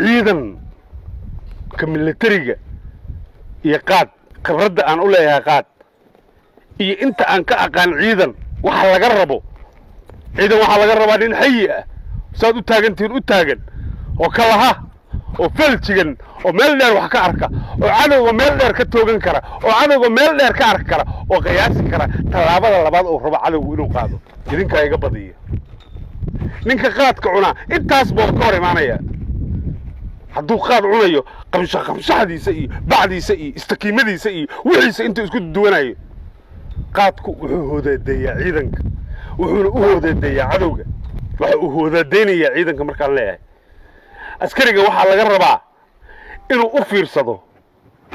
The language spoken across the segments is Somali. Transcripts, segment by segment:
Ciidanka militariga iyo qaad, khibradda aan u leeyahay qaad iyo inta aan ka aqaan ciidan, waxa laga rabo ciidan, waxaa laga rabaa nin xayi ah, saad u taagantihiin u taagan, oo kalaha oo feeljigan, oo meel dheer wax ka arka, oo cadowga meel dheer ka toogan kara, oo cadowga meel dheer ka arki kara, oo qiyaasi kara tallaabada labaad uu rabo cadowgu inuu qaado. Idinkaa iga badiya. Ninka qaadka cunaa intaas buu ka hor imaanaya. Hadduu qaad cunayo, qamsha qamshaxdiisa iyo bacdiisa iyo istakiimadiisa iyo wixiisa intuu isku duwanayo. Qaadku wuxuu hoodadeeyaa ciidanka, wuxuuna u hoodadeeyaa cadowga. Waxa uu hoodadeynayaa ciidanka. Markaan leeyahay askariga waxaa laga rabaa inuu u fiirsado,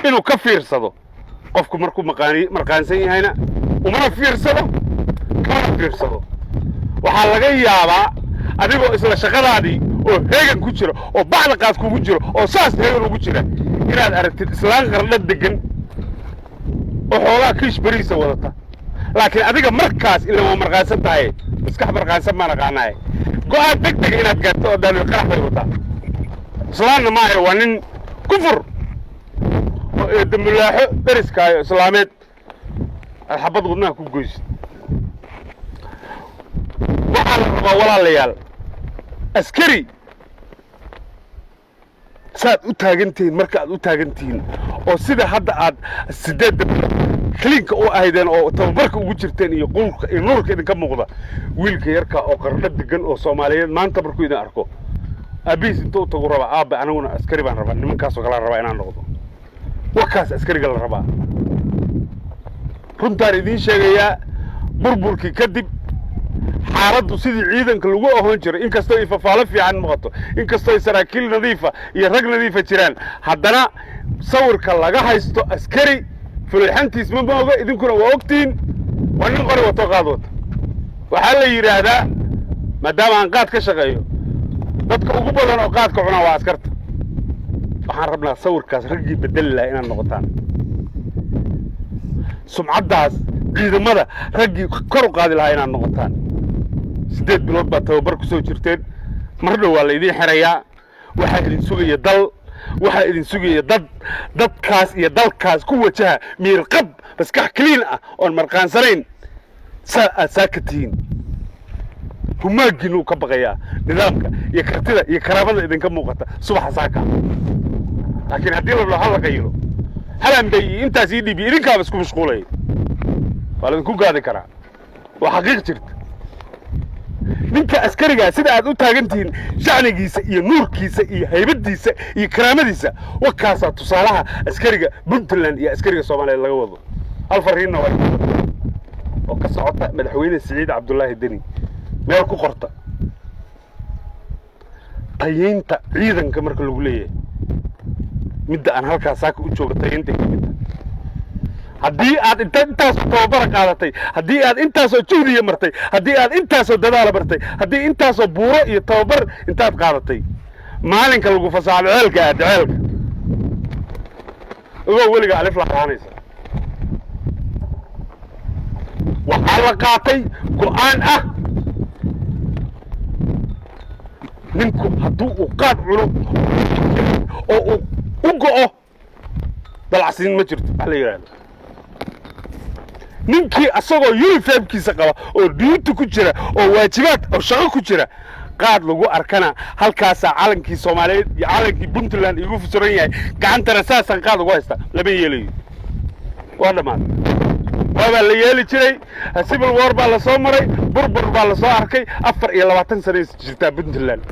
inuu ka fiirsado. Qofku markuu maqaani marqaansan yahayna umana fiirsado, kamana fiirsado. Waxaa laga yaabaa adigoo isla shaqadaadii oo heegan ku jira, oo bacda qaad kugu jiro, oo saas heegan ugu jira, inaad aragtid islaan Qardha degan oo xoogaa kiish beriisa wadata. Laakiin adiga markaas ila waa marqaansan tahay, maskax marqaansan baan aqaanaaye, go'aan deg dega inaad gaarto oo daadid qarax bay wataa. Islaanna maahe, waa nin kufur oo eedamulaaxo deriskaayo islaameed aad xabad wadnaha ku goysid. Waxaa la rabaa, walaalayaal, askari saad u taagantihiin marka aad u taagantihiin, oo sida hadda aad 8-da clean-ka u ahaydeen oo tababarka ugu jirteen, iyo qulka iyo nuurka idinka muuqda, wiilka yarka oo Qardho degan oo Soomaaliyeed maanta markuu idin arko, aabbihiis intuu tagu rabaa: "Aabba, aniguna askari baan rabaa, nimankaasoo kalea rabaa inaan noqdo." Wakaas askariga la rabaa. Runtaan idiin sheegayaa, burburkii kadib xaaladdu sidii ciidanka lagu ahoon jiray, inkastoo ay fafaalo fiican muuqato, inkastoo ay saraakiil nadiifa iyo rag nadiifa jiraan, haddana sawirka laga haysto askari fulixantiis ma mooga. Idinkuna waa ogtihiin, waa nin qori wato, qaad wata. Waxaa la yidhaahdaa, maadaama aan qaad ka shaqeeyo, dadka ugu badan oo qaadka cunaa waa askarta. Waxaan rabnaa sawirkaas raggii bedeli lahaa inaad noqotaan, sumcaddaas ciidamada raggii kor u qaadi lahaa inaad noqotaan. 8 bilood baa tababar ku soo jirteen. Mar dhow waa la idiin xerayaa. Waxaa idin sugaya dal, waxaa idin sugaya dad. Dadkaas iyo dalkaas ku wajaha miirqab, maskax clean ah oon marqaansanayn. Saa aad saaka tihiin, humaagiinuu ka baqayaa nidaamka iyo kartida iyo karaamada idinka muuqata subaxa saaka. Laakiin haddii la dhaho hala qayilo, halanbay iyo intaas ii dhiibiyo, idinkaaba isku mashquulaya, waa laidinku gaadi karaa. Waa xaqiiq jirta. Ninka askarigaa sida aad u taagan tihiin, shacnigiisa iyo nuurkiisa iyo haybadiisa iyo karaamadiisa, wakaasaa tusaalaha askariga Puntland iyo askariga Soomaaliyeed laga wado. Hal fariinna waa oo ka socota Madaxweyne Siciid Cabdullaahi Deni, meel ku qorta: tayeynta ciidanka marka lagu leeyahay, midda aan halkaas saaka u jooga tayintay ka mid tahay. Haddii aad inta intaasoo tababara qaadatay, haddii aad intaasoo juhdiya martay, haddii aad intaasoo dadaala martay, haddii intaasoo buuro iyo tababar intaad qaadatay, maalinka lagu fasaxo ceelka aad ceelka ogow, weliga alif la qaanaysa. Waxaa la qaatay go'aan ah: ninku hadduu uu qaad cuno oo uu u go'o, dalacsiin ma jirto. Wax la yidhahdo ninkii asagoo uniform-kiisa qaba oo duty ku jira oo waajibaad oo shaqo ku jira qaad lagu arkana, halkaasaa calankii Soomaaliyeed iyo calankii Puntland igu fusuran yahay, gacantana saasaan qaad ugu haysta, lama yeelayo. Waa dhammaaday. Waabaa la yeeli jiray. Civil war baa la soo maray, burbur baa la soo arkay. 24 sanay jirtaa Puntland.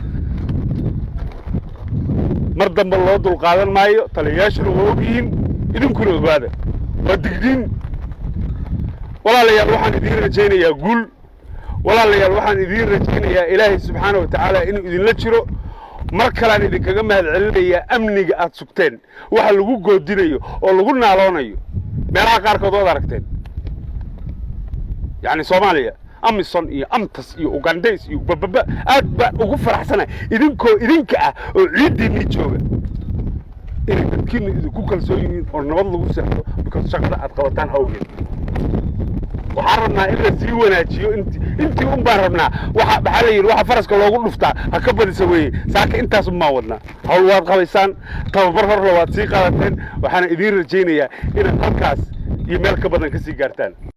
Mar dambe loo dulqaadan maayo. Taliyayaashuna waa og yihiin, idinkuna ogaada. Waa digdiin. Walaalayaal, waxaan idiin rajaynayaa guul. Walaalayaal, waxaan idiin rajaynayaa Ilaahay subxaana wa tacaala inuu idinla jiro. Mar kalean idinkaga mahad celinayaa amniga aad sugteen. Waxa lagu goodinayo oo lagu naaloonayo meelaha qaarkood waad aragteen. Yacni Soomaaliya AMISOM iyo AMTAS iyo Ugandays iyo bababa, aad baan ugu faraxsanahay idinkoo idinka ah oo ciiddiinnii jooga inay dadkiinna idinku kalsoon yihiin oo nabad lagu seexdo, because shaqada aad qabataan awgeed. Waxaan rabnaa Rabnaa in la sii wanaajiyo. Intii un baan rabnaa. Waxa maxaa la yidhi, waxa faraska loogu dhuftaa ha ka badisa weeye. Saaka intaas un baan wadnaa. Hawl waad qabaysaan, tababar horla waad sii qaadateen. Waxaana idiin rajaynayaa inaad halkaas iyo meel ka badan ka sii gaartaan.